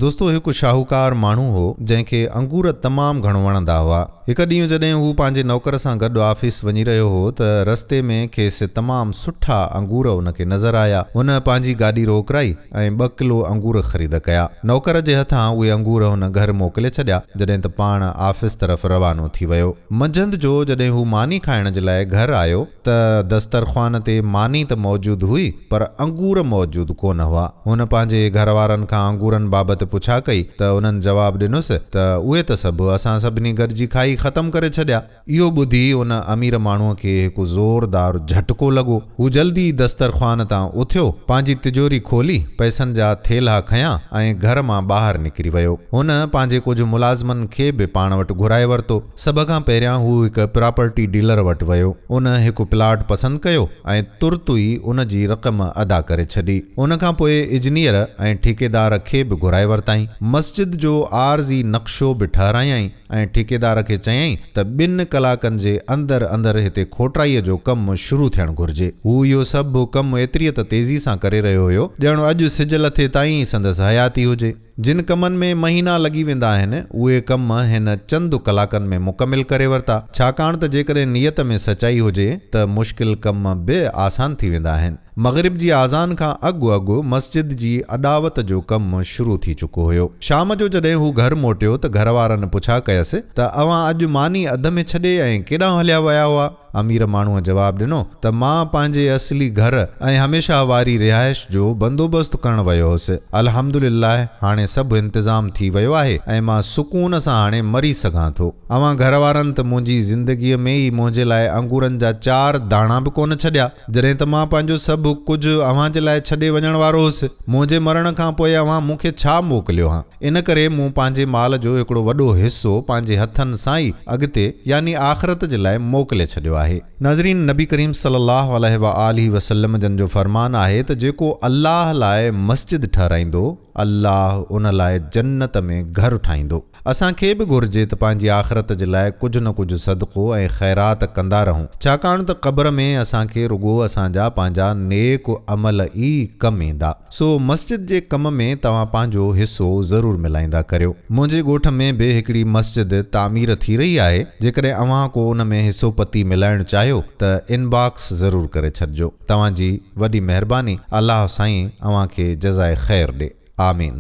دوستو هڪ شاهوڪار ماڻهو هو جنهن کي انگور تمام گهڻو وڻندا هئا. هڪ ڏينهن جڏهن هو پنهنجي نوڪر سان گڏ آفيس وڃي رهيو هو ته رستي ۾ کيس تمام سٺا انگور ان کي نظر آيا. هن پنهنجي گاڏي روڪرائي ۽ ٻه ڪلو انگور خريد ڪيا. نوڪر جي هٿان اهي انگور هن گهر موڪلي ڇڏيا جڏهن ته پاڻ آفيس طرف روانو ٿي ويو. منجهند جو جڏهن هو ماني کائڻ جي لاء گهر آيو ته دسترخوان تي ماني ته موجود هئي پر انگور موجود ڪونه هئا. هن پنهنجي گهر وارن کان انگورن بابت پڇا ڪئي ته انهن جواب ڏنس ته اهي ته سڀ اسان سڀني گڏجي کائي ختم ڪري ڇڏيا. اهو ٻڌي ان امير ماڻهوء کي هڪ زوردار جهٽڪو لڳو. هو جلدي دسترخوان تان اٿيو، پنهنجي تجوري کولي، پئسن جا ٿيلها کنيا ۽ گهر مان ٻاهر نڪري ويو. هن پنهنجي ڪجهه ملازمن کي به پاڻ وٽ گهرائي ورتو. سڀ کان پهريان هو هڪ پراپرٽي ڊيلر وٽ ويو. ان هڪ پلاٽ پسند ڪيو ۽ ترت ئي ان جي رقم ادا ڪري ڇڏي. ان کان پوء اجنيئر ۽ ٺيڪيدار کي به گهرائي ورتائين. مسجد جو عارضي نقشو به ٺهرايائين ۽ ٺيڪيدار کي چيائين ته ٻن ڪلاڪن جي اندر اندر هتي کوٽرائيء جو ڪم شروع ٿيڻ گهرجي. هو اهو سڀ ڪم ايتريء ته تيزي سان ڪري رهيو هيو ڄڻ اڄ سج لٿي تائين سندس حياتي هجي. جن ڪمن ۾ مهينا لڳي ويندا آهن، اهي ڪم هن چند ڪلاڪن ۾ مڪمل ڪري ورتا، ڇاڪاڻ ته جيڪڏهن نيت ۾ سچائي هجي ته مشڪل ڪم به آسان ٿي ويندا آهن. مغرب جي آذان کان اڳ اڳ مسجد جي اڏاوت جو ڪم شروع ٿي چڪو هيو. شام جو جڏهن هو گهر موٽيو ته گهر وارن پڇا ڪيس ته اوهان اڄ ماني اڌ ۾ ڇڏي ۽ ڪيڏانهن هليا ويا هئا؟ امير ماڻهوء جواب ڏنو ته مان پنهنجي اصلي گهر ۽ هميشه واري رهائش جو بندوبست ڪرڻ ويو هوس. الحمدلله هاڻي سڀ انتظام ٿي ويو آهي ۽ مان سڪون سان هاڻي مري سگهان ٿو. اوهان گهر وارن ته منهنجي زندگيء ۾ ئي منهنجي لاء انگورن جا چار داڻا به ڪونه ڇڏيا. جڏهن ته مان پنهنجو سڀ ڪجهه اوهان جي لاء ڇڏي وڃڻ وارو هوس. منهنجي مرڻ کان پوء اوهان مون کي ڇا موڪليو هان؟ ان ڪري مون پنهنجي مال جو هڪڙو وڏو حصو پنهنجي هٿن سان ئي اڳتي يعني آخرت جي لاء موڪلي ڇڏيو آهي. ناظرين! نبي ڪريم صلي الله عليه واٰله وسلم جن جو فرمان آهي ته جيڪو الله لاء مسجد ٺهرائيندو الله ان لاء جنت ۾ گهر ٺاهيندو. اسان کي به گهرجي ته پنهنجي آخرت جي لاء ڪجهه نه ڪجهه صدقو ۽ خيرات ڪندا رهون، ڇاڪاڻ ته قبر ۾ اسان کي رڳو اسان جا پنهنجا نيڪ عمل ئي ڪم ايندا. سو مسجد جي ڪم ۾ توهان پنهنجو حصو ضرور ملائيندا ڪريو. منهنجي ڳوٺ ۾ به هڪڙي مسجد تعمير ٿي رهي آهي، جيڪڏهن اوهان ڪو ان ۾ حصو پتي ملائڻ چاهيو ته انباڪس ضرور ڪري ڇڏجو. توهان جي وڏي مهرباني. الله سائين اوهان کي جزائي خير ڏي. آمين.